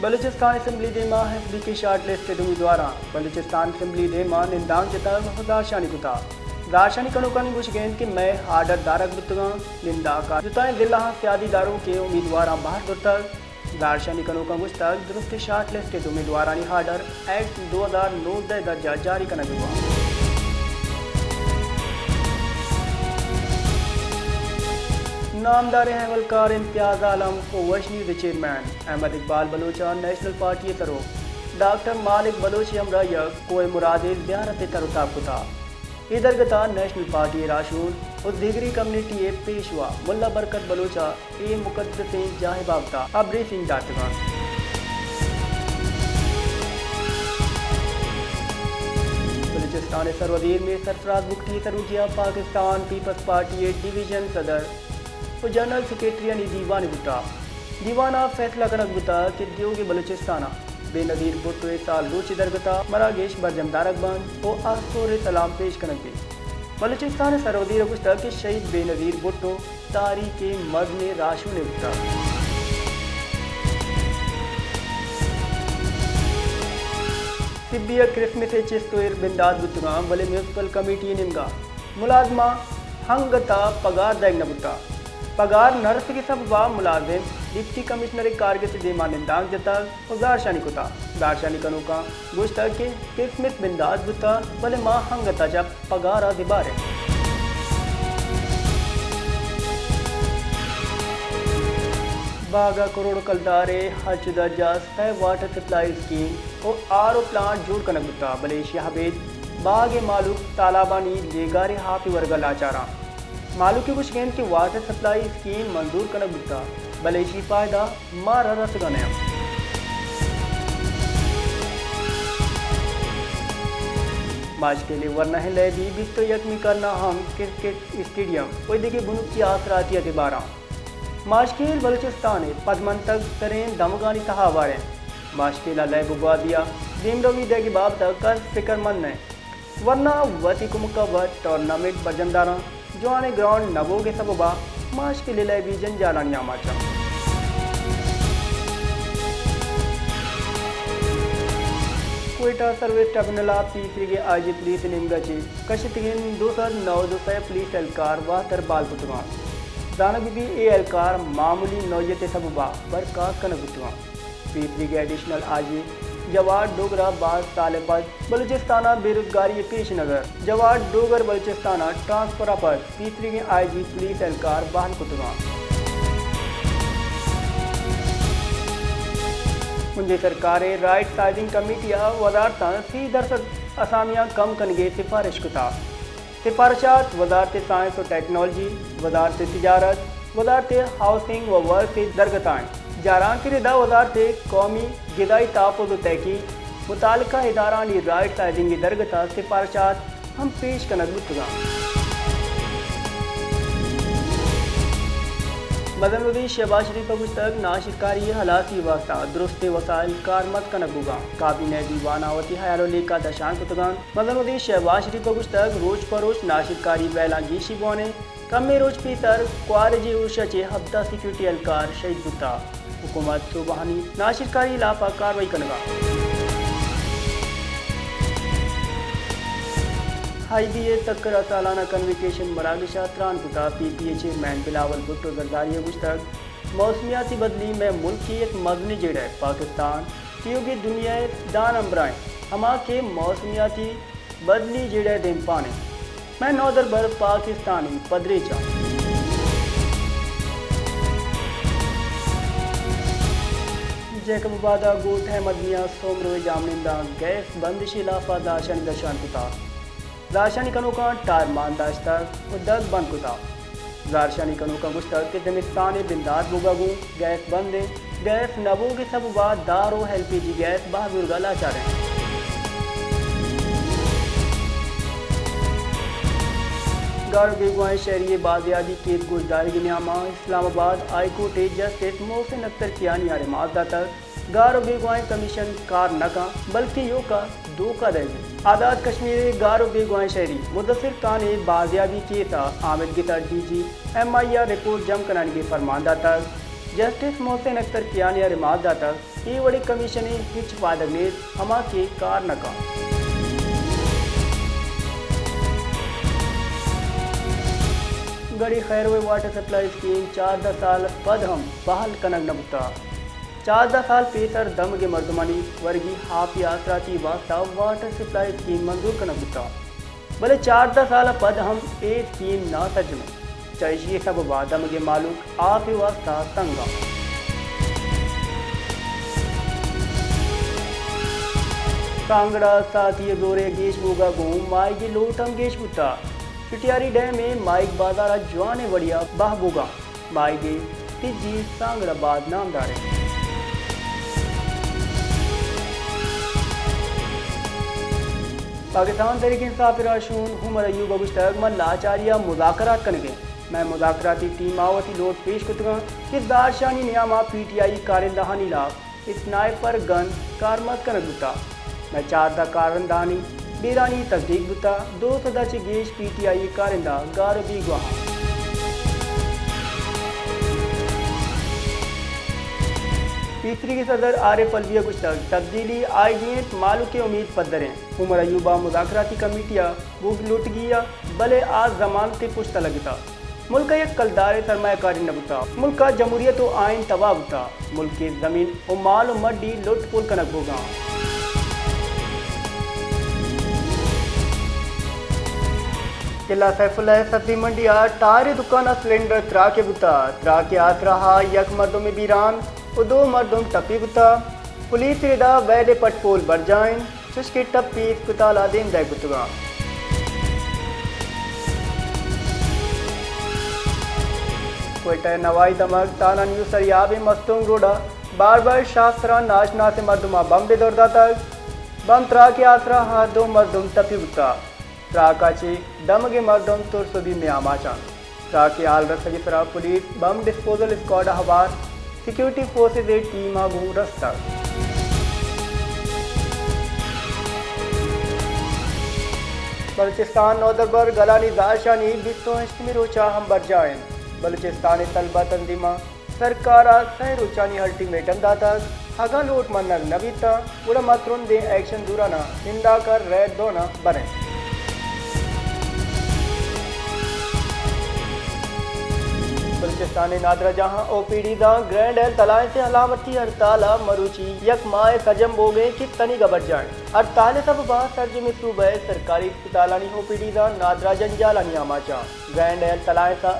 بلوچستان اسمبلی دیما F B کے short listed امیدواراں بلوچستان اسمبلی دیما نندانک جتگ ءُ زہرشانی کتگ۔ زہرشانی کنوکانی گوشگ انت کہ مئے آرڈر دارگ بوتگاں، نندانک ءَ جتائیں ضلعاں سیادی داروکیں امیدواراں بہر زرتگ۔ زہرشانی کنوکاں گوشتگ درستیں شارٹ لسٹڈ امیدوارانی آرڈر ایکٹ دو ہزار نوزدہ ءِ درجا جاری کنگ بہ بنت۔ نامداریں اہوالکار امتیاز عالم ءُ وش نیوز ءِ چیئرمین احمد اقبال بلوچ ءَ نیشنل پارٹی ءِ سروک ڈاکٹر مالک بلوچ ءِ ہمراہی ءَ کوہ مراد ءِ زیارت ءِ تر ءُ تاب کتگ۔ اے درگت ءَ نیشنل پارٹی ءِ راہشون ءُ دیگری کمیونٹی ءِ پیشوا ملا برکت بلوچ ءَ اے مقدسیں جاہ ءِ بابت ءَ بریفنگ داتگ انت۔ بلوچستان ءِ سروزیر میر سرفراز بگٹی ءِ سروکی ءَ پاکستان پیپلز پارٹی ءِ ڈویژن صدر ءُ جنرل سیکرٹریانی دیوانے بوتگ۔ دیوان ءَ فیصلہ کنگ بوتگ کہ دیوگیں بلوچستان ءَ بے نظیر بھٹو ءِ سال روچی درگت ءَ مراگش برجم دارگ بنت ءُ آسور ءِ سلام پیش کنگ بیت۔ بلوچستان ءِ سروزیر ءَ گوشتگ کہ شہید بے نظیر بھٹو تاریخ ءِ مزنیں راہشونے بوتگ۔ طبی ءَ کرسمس ءِ چست ءُ ایر بندات بوتگاں، بلے میونسپل کمیٹی ءِ نیمگ ءَ ملازماں ہنگت ءَ پگار دئیگ نہ بوتگ۔ پگار نہ رسگ ءِ سبب ءَ ملازم ڈپٹی کمشنر ءِ کارگس ءِ دیما نندانک جتگ ءُ زہرشانی کتگ۔ زہرشانی کنوکاں گوشتگ کہ کرسمس بندات بوتگ، بلے ما ہنگت ءَ چہ پگار ءَ زبہر ایں۔ باگ ءَ کروڑ کلدار ءِ ہرچ درجہ سئے واٹر سپلائی اسکیم ءُ آر او پلانٹ جوڑ کنگ بوتگ، بلے ایشی ءَ ابید باگ ءِ مہلوک تالابانی لیگار ءِ آپ ءِ ورگ ءَ لاچار انت۔ مہلوک ءِ گوشگ انت کہ واٹر سپلائی اسکیم منظور کنگ بوتگ، بلے ایشی ءِ پائدہ مارا رسگ ءَ نہ انت۔ ماشکیل ءِ ورناہیں لیبی بیست ءُ یکمی کرن ءَ ہم کرکٹ اسٹیڈیم ءُ دگہ بنکی آسراتی ءَ زبہر انت۔ ماشکیل بلوچستان ءِ پدمنتگ تریں دمگانی تہا ہوار انت۔ ماشکیل ءَ لیب ءُ گوازی ءَ دیمروی دئیگ ءِ بابت ءَ کس فکرمند نہ انت، ورنا وتی کمک ءَ وت ٹورنامنٹ برجم داراں۔ جوانیں گراؤنڈ نہ بوگ ءِ سبب ءَ ماشکیل ءِ لیبی جنجالانی آماچ انت۔ کوئٹہ سروس ٹربیونل ءَ پیسریگیں آئی جی پولیس ءِ نیمگ ءَ چہ کشتگیں دو سد نود ءُ سئے پولیس اہلکار واتر بال کتگ انت۔ زانگ بہ بیت اے اہلکار معمولی نوعیت ءِ سبب ءَ برخاست کنگ بوتگ انت۔ پیسریگیں ایڈیشنل آئی جی جواد ڈوگر ءَ باز سال ءَ پد بلوچستان ءَ بے روزگاری ءِ پیش نظر جواد ڈوگر بلوچستان ءَ ٹرانسفر ءَ پد پیسریگیں آئی جی پولیس اہلکار بحال کتگ انت۔ بنجی سرکار ءِ رائٹ سائزنگ کمیٹی ءَ وزارتاں سی درسد اسامیاں کم کنگ ءِ سفارش کتگ۔ سفارشات وزارت سائنس ءُ ٹیکنالوجی، وزارت تجارت، وزارت ہاؤسنگ ءُ ورکس ءِ درگت ءَ انت۔ جارانک ءِ ردا وزارت قومی غذائی تحفظ ءُ تحقیق متعلقہ ادارھانی رائٹ سائزنگ ءِ درگت ءَ سفارشات ہم پیش کنگ بوتگ انت۔ مزن وزیر شہباز شریف ءَ گوشتگ، ناشرکاری ءِ ہلاسی ءِ واستہ درستیں وسائل کارمرز کنگ بوگ ءَ انت۔ کابینہ ءِ دیوان ءَ وتی ہیال ءُ لیکہ درشان کتگ انت۔ مزن وزیر شہباز شریف ءَ گوشتگ، روچ پہ روچ ناشرکاری بہلاں گیشی بوان انت۔ کمیں روچ پیسر کوارجی اورشا چہ ہبدہ سیکورٹی اہلکار شہید بوتگ۔ حکومت صوبہانی ناشرکاری ہلاپ ءَ کاروائی کنگ ءَ۔ آئی بی ءِ تکر ءَ سالانہ کنوکیشن مراگش ءَ تران کتگ۔ پی پی ءِ چیئرمین بلاول بھٹو زرداری ءَ گوشتگ، موسمیاتی بدلی مئے ملک ءِ یک مزنیں جیڑہ ءِ۔ پاکستان تیوگیں دنیا ءِ دان ہمبراہ انت، ہما کہ موسمیاتی بدلی جیڑہ ءِ دیمپان انت۔ مئے نودربر پاکستانی پدریچ انت۔ جیکب آباد ءَ گوٹ احمد میاں سومرو ءِ جاہمننداں گیس بندش ءِ ہلاپ ءَ زہرشانی درشان کتگ۔ زہرشانی کنوکاں ٹائر مان داشتگ ءُ دگ بند کتگ۔ زہرشانی کنوکاں گوشتگ کہ زمستان ءِ بندات بوگ ءَ گوں گیس بند انت، گیس نہ بوگ ءِ سبب ءَ دار ءُ ایل پی جی گیس بہا زورگ ءَ لاچار انت۔ گار ءُ بیگواہیں شہری ءِ بازیابی کیس گوشدارگ ءِ نیام ءَ اسلام آباد ہائی کورٹ ءِ جسٹس محسن اختر کیانی ءَ ریمانڈ داتگ۔ گار ءُ بیگواہیں کمیشن کار نہ کنت، بلکیں ایوک ءَ دھوکہ دئیگ انت۔ آزاد کشمیر ءِ گار ءُ بیگواہیں شہری مدثر خان ءِ بازیابی کیس ءَ آمدگس ءَ ڈی جی ایم آئی ءَ رپورٹ جم کنائینگ ءِ فرمان داتگ۔ جسٹس محسن اختر کیانی ءَ ریمارک داتگ، اے وڑیں کمیشن ءِ ہچ پائدگ نیست، ہما کہ کار نہ کنت۔ گڑی خیروئے واٹر سپلائی اسکیم چاردہ سال پد ہم بحال کنگ نہ بوتگ۔ چاردہ سال پیسر دمگ ءِ مردمانی ورگی آپ ءِ آسراتی ءِ واستہ واٹر سپلائی اسکیم منظور کنگ بوتگ۔ بلے چاردہ سال ءَ پد ہم اے اسکیم ناسرجم انت۔ چہ ایشی ءِ سبب ءَ دمگ ءِ مہلوک آپ ءِ واستہ تنگ انت۔ کانگڑ ءَ ساعتی ءِ زور ءِ گیش بوگ ءَ گوں ماہیگ ءِ لوٹ ہم گیش بوتگ۔ چٹیاری ڈیم ءِ ماہیگ بازار ءَ جوانیں وڑے ءَ بہا بوگ ءَ انت۔ ماہیگ ءِ تجی سانگڑ ءَ باز نامدار انت۔ پاکستان تحریک انصاف ءِ راہشون عمر ایوب ءَ گوشتگ، ما لاچاری ءَ مذاکرات کنگ ءَ ایں۔ مئے مذاکراتی ٹیم ءَ وتی لوٹ پیش کتگ انت کہ زہرشانی نیام ءَ پی ٹی آئی کارندہانی ہلاپ اسنائپر گن کارمرز کنگ بوتگ۔ مئے چاردہ کارندہانی بیرانی تصدیق بوتگ، دو سد ءَ چہ گیش پی ٹی آئی کارندہ گار ءُ بیگواہ انت۔ پیسریگیں صدر عارف علوی ءَ گوشتگ، تبدیلی آئیگی انت، مہلوک ءِ امید پدر انت۔ عمر ایوب ءَ مذاکراتی کمیٹی ءَ بوگ لوٹگی ءَ، بلے آ ضمانت ءِ پشت ءَ لگتگ۔ ملک ءَ یک کلدارے سرمایہ کاری نہ بوتگ۔ ملک ءَ جمہوریت ءُ آئین تباہ بوتگ۔ ملک ءِ زمین ءُ مال ءُ مڈی لٹ پول کنگ بوگ ءَ انت۔ قلعہ سیف اللہ ءِ سبزی منڈی ءَ ٹائر ءِ دکان ءَ سلنڈر تراک ءَ بوتگ۔ تراک ءِ آسرا ءَ یک مردم بیران ءُ دو مردم ٹپی بوتگ۔ پولیس ءِ ردا ویل ءِ پٹ پول برجاہ انت۔ چشکہ ٹپی اسپتال ءَ دیم دئیگ بوتگ انت۔ کوئٹہ ءِ نوائی دمگ تانا نیو سریاب ءِ مستونگ روڈ ءَ باربر شاہ سرا ناشناسیں مردماں بمبے دور داتگ۔ بمب تراک ءِ آسرا ءَ دو مردم ٹپی بوتگ۔ تراک ءَ چہ دمگیں مردم ترس ءُ بیم ءِ آماچ انت۔ تراک ءِ ہال رسگ ءِ سرا پولیس بمب ڈسپوزل اسکواڈ ءَ ہوار سیکورٹی فورسز ءِ ٹیم ءَ گوں رستگ۔ بلوچستان نودربر گلانی زہرشانی بیست ءُ ہشتمی روچ ءَ ہم برجاہ انت۔ بلوچستان ءِ طلبہ تنظیماں سرکار ءَ سئے روچانی الٹیمیٹم داتگ، اگاں لوٹ منگ نہ بیت، گڑا ما ترندیں ایکشن دوران ءَ ننداک ءَ ریڈ زون ءَ بر ایں۔ بلوچستان ءِ نادراہجاہاں او پی ڈیزاں گرینڈ ہیلتھ الائنس ءِ علامتی ہڑتال ءَ مروچی یک ماہ ءِ سرجم بوگ ءِ کت کنیگ ءَ برجاہ انت۔ ہڑتال ءِ سبب ءَ سرجمیں صوبہ ءِ سرکاری اسپتالانی او پی ڈیزاں نادراہ جنجالانی آماچ انت۔ گرینڈ ہیلتھ الائنس ءَ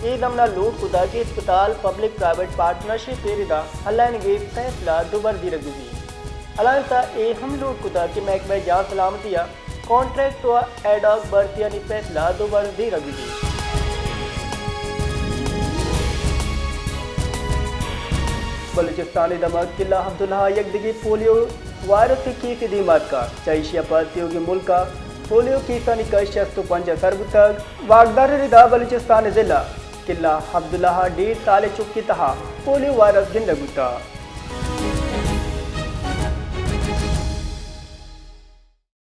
اے ضمن ءَ لوٹ کتگ کہ اسپتال پبلک پرائیویٹ پارٹنرشپ ءِ ردا ہلائینگ ءِ فیصلہ دوبر زیرگ بہ بیت۔ الائنس ءَ اے ہم لوٹ کتگ کہ محکمہ جان سلامتی ءَ کانٹریکٹ ءُ ایڈ ہاک بھرتیانی فیصلہ دوبر زیرگ بہ بیت۔ بلوچستان ءِ دمگ قلعہ عبداللہ ءَ یک دگہ پولیو وائرس ءِ کیسے دیم ءَ اتکگ۔ چہ ایشی ءَ پد تیوگیں ملک ءَ پولیو کیسانی کش شست ءُ پنچ ءَ سر بوتگ۔ واکدار ءِ ردا بلوچستان ءِ ضلع قلعہ عبداللہ ءَ ڈیڑھ سال ءِ چک ءِ تہا پولیو وائرس گندگ بوتگ۔